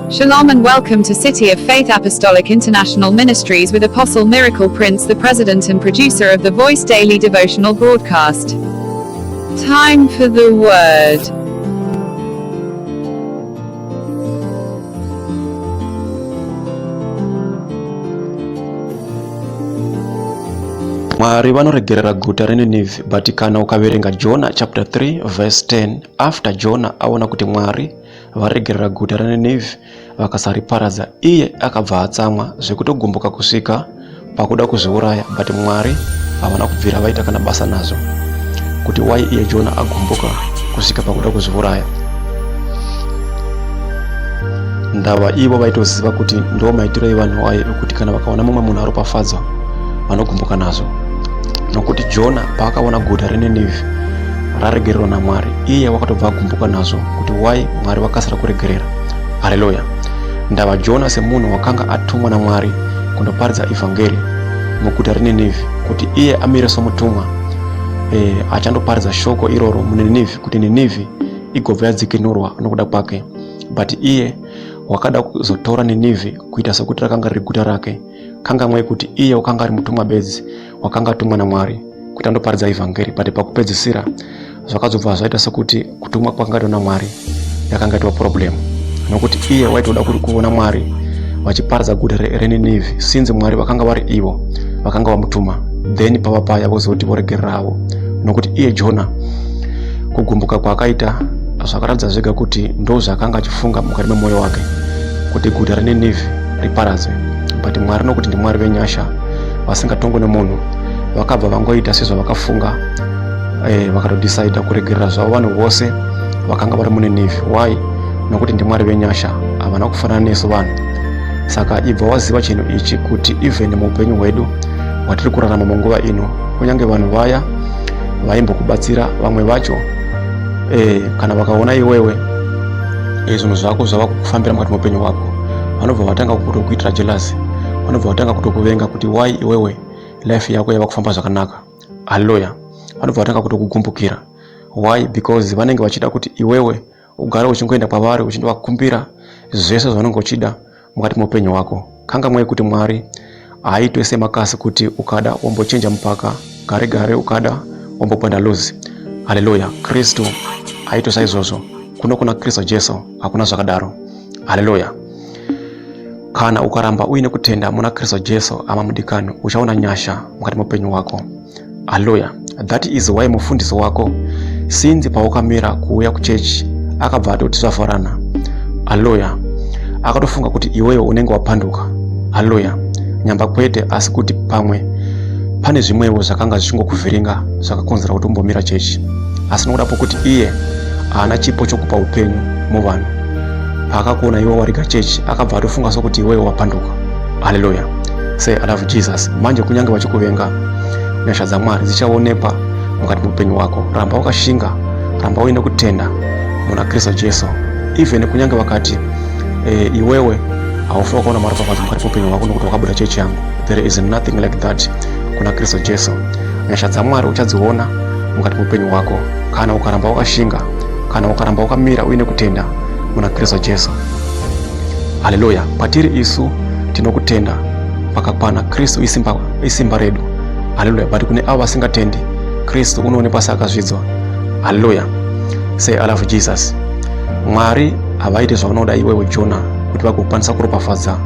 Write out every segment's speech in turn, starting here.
Shalom and welcome to City of Faith Apostolic International Ministries with Apostle Miracle Prince, the president and producer of the Voice Daily Devotional Broadcast. Time for the Word. Mwari vanoregerera Guta reNinivhe, but kana ukaverenga Jona chapter 3 verse 10, after Jona aona kuti Mwari varegerera Guta reNinivhe vakasariparadza, iye akabva atsamwa zvekutogumbuka kusvika pakuda kuzviuraya, but Mwari havana kubvira vaita kana basa nazvo. Kuti why iye Jona agumbuka kusvika pakuda kuzviuraya, ndava ivo vaitoziva kuti ndo maitiro evanhu vaye ekuti kana vakaona mumwe munhu aropafadzwa vanogumbuka nazvo. Nokuti Jona paakaona Guta reNinivhe raregererwa naMwari, iye wakatobva agumbuka nazvo kuti why Mwari vakasara kuregerera. Haleluya. Ndava Jona semunhu wakanga atumwa naMwari kundoparidza evhangeri muguta reNinivhe, kuti iye amire somutumwa achandoparidza shoko iroro muNinivhe, kuti Ninivhe igobva yadzikinurwa nokuda kwake. But iye wakada kuzotora Ninivhe kuita sekuti rakanga riri guta rake, kangamwe kuti iye wakanga ari mutumwa bedzi wakanga atumwa naMwari kuti andoparidza evhangeri. But pakupedzisira zvakazobva zvaita sekuti kutumwa kwakangaitwa naMwari yakanga itwa problem, nokuti iye waitoda kuri kuona Mwari vachiparidza guta reNinivhe since Mwari vakanga vari ivo vakanga vamutuma, then pavapaya vozoti voregerera avo. Nokuti iye Jona kugumbuka kwaakaita zvakaratidza zvega kuti ndo zvakanga achifunga mukati memwoyo wake kuti guta reNinivhe riparadzwe. But Mwari nokuti ndi Mwari venyasha vasingatongwe nemunhu, vakabva vangoita sezvavakafunga, vakatodecida kuregerera zvavo vanhu vose vakanga vari muNinivhe. Why? Nokuti ndi Mwari venyasha, havana kufanana nesu vanhu. Saka ibva waziva chinhu ichi kuti even muupenyu hwedu hwatiri kurarama munguva ino, kunyange vanhu vaya vaimbokubatsira vamwe vacho, kana vakaona iwewe zvinhu zvako zvava kufambira mukati muupenyu hwako, vanobva vatanga kutokuitira jealousy, vanobva vatanga kutokuvenga kuti why iwewe life yako yava kufamba zvakanaka. Haleluya. Vanobva vatanga kutokugumbukira. Why? Because vanenge vachida kuti iwewe ugare uchingoenda kwavari uchindovakumbira zvese zvaunenge uchida mukati muupenyu hwako. Kangamwe kuti Mwari haaitwe semakasi kuti ukada wombochenja mupaka gare gare, ukada wombopanda lozi. Haleluya. Kristu haaitwe saizvozvo. Kuna Kristu Jesu hakuna zvakadaro. Haleluya. Kana ukaramba uine kutenda muna Kristu Jesu amamudikani, uchaona nyasha mukati muupenyu hwako. Haleluya. That is why mufundisi wako since paukamira kuuya kuchechi akabva atoti zvafarana. Haleluya. Akatofunga kuti iwewe unenge wapanduka. Haleluya. Nyamba kwete, asi kuti pamwe pane zvimwewo zvakanga zvichingokuvhiringa zvakakonzera kuti umbomira chechi, asi nokudapo kuti iye haana chipo chokupa upenyu muvanhu, paakakuona iwe wariga chechi akabva atofunga sokuti iwewe wapanduka. Haleluya. Say I love Jesus. Manje kunyange vachikuvenga, nyasha dzaMwari dzichaonekwa mukati muupenyu hwako. Ramba wakashinga, ramba uine kutenda muna Kristu Jesu. Even kunyange vakati iwewe haufa kuona maropafadzo mukati muupenyu hwako nokuti wakabuda chechi yangu, there is nothing like that kuna Kristu Jesu. Nyasha dzaMwari uchadziona mukati muupenyu hwako kana ukaramba wakashinga, kana ukaramba wakamira uine kutenda muna Kristu Jesu. Haleluya. Patiri isu tinokutenda pakakwana, Kristu isimba redu. Haleluya. But kune avo vasingatendi, Kristu unoonekwa seakazvidzwa. Haleluya. Say I love Jesus. Mwari havaiti zvaunoda iwewe Jona kuti vagokwanisa kuropafadza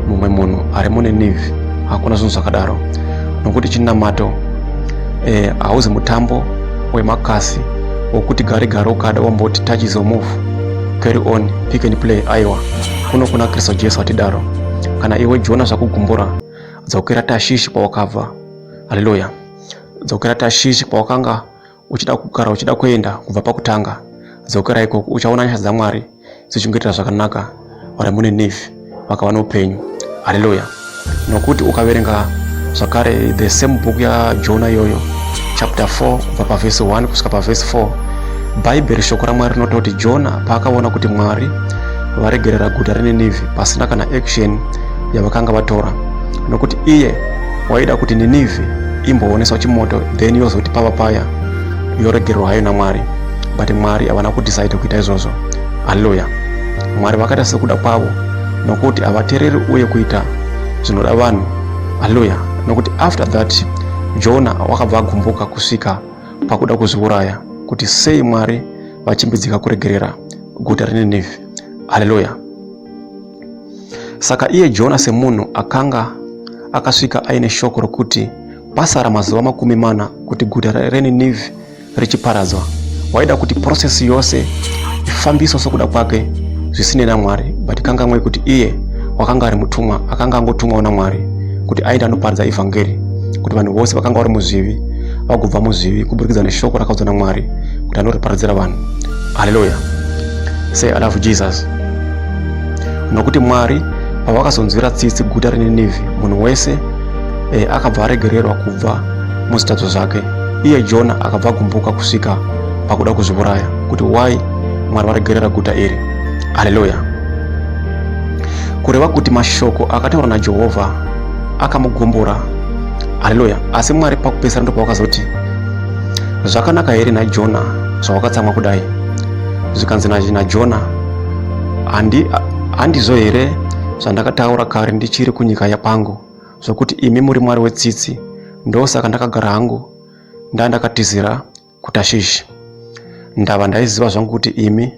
mumwe munhu ari muNinivhe. Hakuna zvinhu zvakadaro, nokuti chinamato hauzi mutambo wemakasi wokuti gare gare ukada wamboti touch is a move, carry on, pick and play. Aiwa, kuna Kristu Jesu atidaro. Kana iwe Jona zvakugumbura, dzokera Tashishi kwawakabva. Haleluya. Dzokera Tashishi kwawakanga uchida kugara, uchida kuenda kubva pakutanga. Dzokera ikoko, uchaona nyasha dzaMwari dzichingoita zvakanaka vari muNinivhe vakava noupenyu. Haleluya. Nokuti ukaverenga zvakare the same book ya Jona yoyo chapter 4 kubva paverse 1 kusvika paverse 4, Bhaibheri shoko raMwari rinoti kuti Jona paakaona kuti Mwari varegerera guta reNinivhe pasina kana action yavakanga vatora, nokuti iye waida kuti Ninivhe imbooneswa chimoto then yozoti pavapaya yoregererwa hayo naMwari, but Mwari havana kudecide kuita izvozvo. Haleluya. Mwari vakaita sekuda kwavo nokuti avateereri uye kuita zvinoda vanhu. Haleluya. Nokuti after that Jona wakabva agumbuka kusvika pakuda kuzviuraya kuti sei Mwari vachimbidzika kuregerera guta reNinivhe. Haleluya. Saka iye Jona semunhu akanga akasvika aine shoko rokuti pasara mazuva 40 kuti guta reNinivhe richiparadzwa, waida kuti process yose ifambiswe sokuda kwake zvisine naMwari, but kangamwe kuti iye wakanga ari mutumwa, akanga angotumwawo naMwari kuti aende anoparidza evhangeri, kuti vanhu vose vakanga vari muzvivi vagobva muzvivi kuburikidza neshoko rakaudzwa naMwari kuti anoriparadzira vanhu. Haleluya. Say I love Jesus. Nokuti Mwari pavakazonzwira tsitsi guta reNinivhe, munhu wese akabva aregererwa kubva muzvitadzo zvake. Iye Jona akabva agumbuka kusvika pakuda kuzviuraya kuti why Mwari varegerera guta iri. Haleluya. Kureva kuti mashoko akataurwa naJehovha akamugumbura. Haleluya. Asi Mwari pakupedzisira ndipo wakazoti zvakanaka here naJona zvawakatsamwa kudai. Zvikanzi naJona handizvo here zvandakataura kare ndichiri kunyika yapangu, zvokuti imi muri Mwari wetsitsi, ndosaka ndakagara hangu ndandakatizira kuTashishi. Ndava ndaiziva zvangu kuti imi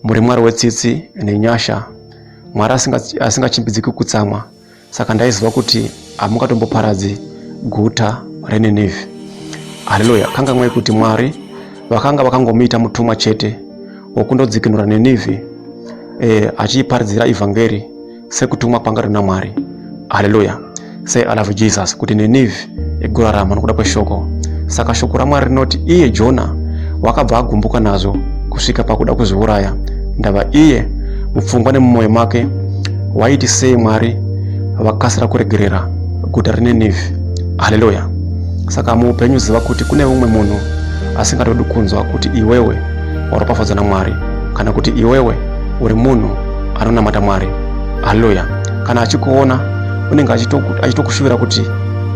muri Mwari wetsitsi nenyasha, Mwari asingachimbidziki kutsamwa, saka ndaiziva kuti hamungatomboparadzi guta reNinivhe. Haleluya. Kangamwe kuti Mwari vakanga vakangomuita mutumwa chete wokundodzikinura Ninivhe achiiparidzira evhangeri sekutumwa kwanga rina Mwari. Haleluya. Say I love Jesus. Kuti Ninivhe igorarama nokuda kweshoko. Saka shoko raMwari rinoti iye Jona wakabva agumbuka nazvo kusvika pakuda kuzviuraya, ndava iye mupfungwa nemumwoyo make waiti sei Mwari vakasira kuregerera guta reNinivhe. Haleluya. Saka muupenyu ziva kuti kune umwe munhu asingatodi kunzwa kuti iwewe waropafadzwa naMwari, kana kuti iwewe uri munhu anonamata Mwari. Haleluya. Kana achikuona unenge achitokushuvira kuti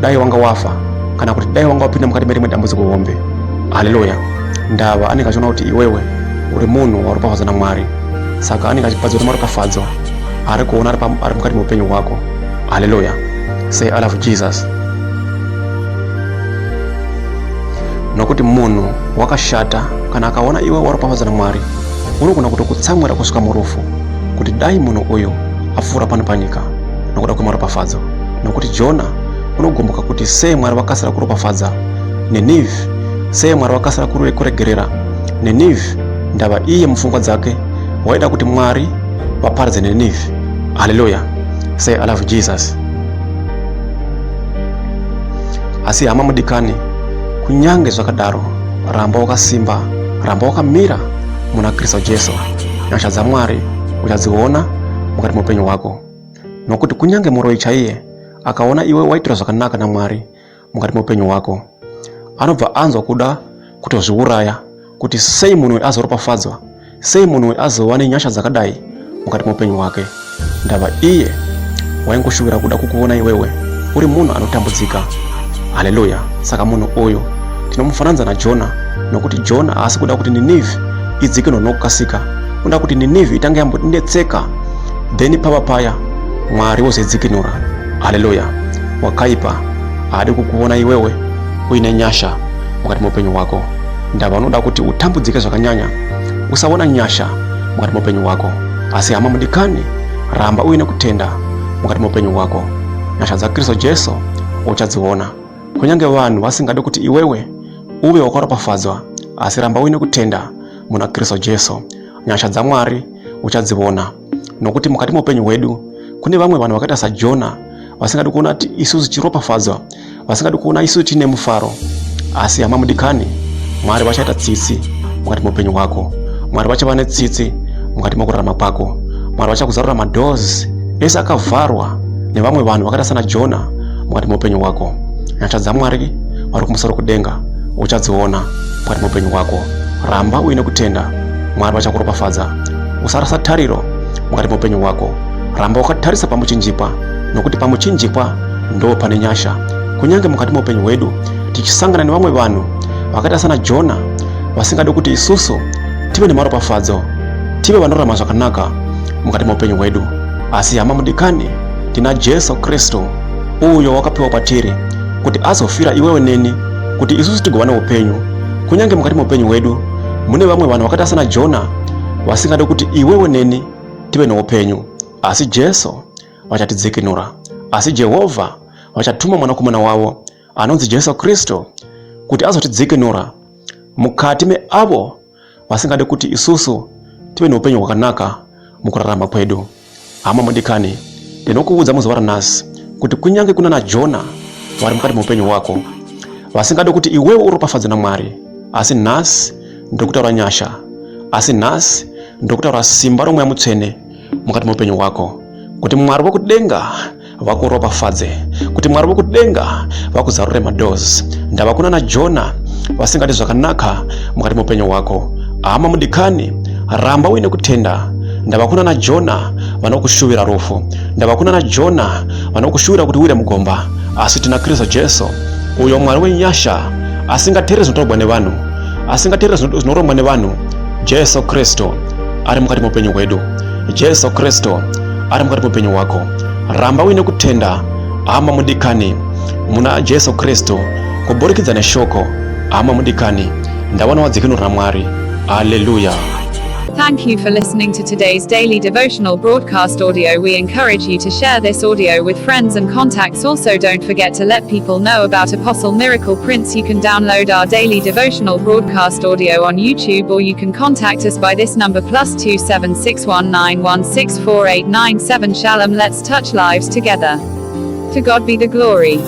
dai wanga wafa, kana kuti dai wanga wapinda mukati merimwe dambudziko hombe. Haleluya. Ndava anenge achiona kuti iwewe uri munhu waropafadzwa naMwari, saka anenge achipadzwa maropafadzo ari kuona ari mukati meupenyu hwako. Haleluya. Say I love Jesus. Nokuti munhu wakashata kana akaona iwe waropafadzwa naMwari unogona kutokutsamwira kusvika murufu kuti dai munhu uyu apfuura pano panyika nokuda kwemaropafadzo. Nokuti Jona unogumbuka kuti sei Mwari vakasira kuropafadza Ninivhe, sei Mwari vakasira kuregerera Ninivhe, ndava iye mupfungwa dzake waida kuti Mwari vaparadze Ninivhe. Haleluya. Say I love Jesus. Asi hama mudikani, kunyange zvakadaro, ramba wakasimba, ramba wakamira muna Kristu Jesu, nyasha dzaMwari uchadziona mukati meupenyu hwako. Nokuti kunyange muroyi chaiye akaona iwe waitirwa zvakanaka naMwari mukati meupenyu hwako, anobva anzwa kuda kutozviuraya kuti sei munhu azoropafadzwa, sei munhu azova nenyasha dzakadai mukati meupenyu hwake. Ndava iye waingoshuvira kuda kukuona iwewe uri munhu anotambudzika. Haleluya. Saka munhu uyu tinomufananidza naJona, nokuti Jona haasi kuda kuti Ninivhe idzikinurwe nokukasika, unoda kuti Ninivhe itange yambonetseka, then paya Mwari wozodzikinura. Haleluya. Wakaipa haadi kukuona iwewe uine nyasha mukati meupenyu hwako. Ndava unoda kuti utambudzike zvakanyanya, usaona nyasha mukati meupenyu hwako. Asi hama mudikani, ramba uine kutenda mukati meupenyu hwako. Nyasha dzaKristu Jesu uchadziona. Kunyange vanhu vasingade kuti iwewe uve wakaropafadzwa, asi ramba uine kutenda muna Kristu Jesu. Nyasha dzaMwari uchadziona. Nokuti mukati meupenyu hwedu kune vamwe vanhu vakaita saJona vasingadi kuona kuti isusu tiropafadzwa, vasingadi kuona isusu tine mufaro. Asi hama mudikani, Mwari vachaita tsitsi mukati meupenyu hwako. Mwari vachava netsitsi mukati mekurarama kwako. Mwari vachakuzarura madoors ese akavharwa nevamwe vanhu vakaita sanaJona mukati meupenyu hwako. Nyasha dzaMwari vari kumusoro kudenga uchadziona mukati meupenyu hwako. Ramba uine kutenda, Mwari vachakuropafadza. Usarasa tariro mukati meupenyu hwako. Ramba ukatarisa pamuchinjikwa, nokuti pamuchinjikwa ndo pane nyasha. Kunyange mukati meupenyu hwedu tichisangana nevamwe vanhu vakaita sanaJona vasingade kuti isusu tive nemaropafadzo, tive vanorarama zvakanaka, mukati mwa upenyu wedu. Asi amamudikani tina Yesu Kristo uyo wakapewa patiri kuti azofira iwewe neni kuti isusu tigowana upenyu. Kunyange mukati mwa upenyu wedu mune vamwe vanhu vakati asana Jona wasingade kuti iwewe neni tive noupenyu, asi Yesu vachatidzikinura. Asi Jehovha vachatuma mwanakomana wavo anonzi Yesu Kristo kuti azotidzikinura mukati me avo vasingade kuti isusu tive noupenyu hwakanaka mukurarama kwedu. Hama mudikani, ndinokuudza muzuva ranhasi kuti kunyange kuna na Jona vari mukati muupenyu wako vasingade kuti iwewe uropafadze naMwari, asi nhasi ndokutaura nyasha, asi nhasi ndokutaura simba romweya mutsvene mukati muupenyu wako, kuti Mwari wokudenga vakuropafadze, kuti Mwari wokudenga vakuzarure madozi. Ndava kuna na Jona vasingade zvakanaka mukati muupenyu wako. Hama mudikani, ramba uine kutenda. Ndava kuna na Jona vanokushuvira rufu, ndava kuna na Jona vanokushuvira kuti uwire mugomba, asi tina Kristu Jesu uyo Mwari wenyasha asingateereri zvinotaurwa nevanhu, asingateereri zvinorongwa nevanhu. Jesu Kristu ari mukati muupenyu hwedu, Jesu Kristu ari mukati muupenyu wako. Ramba uine kutenda. Hama mudikani, muna Jesu Kristu kuburikidza neshoko. Hama mudikani, ndawana wadzikinura naMwari. Hallelujah. Thank you for listening to today's daily devotional broadcast audio. We encourage you to share this audio with friends and contacts. Also, don't forget to let people know about Apostle Miracle Prince. You can download our daily devotional broadcast audio on YouTube, or you can contact us by this number +27619164897. Shalom. Let's touch lives together. To God be the glory.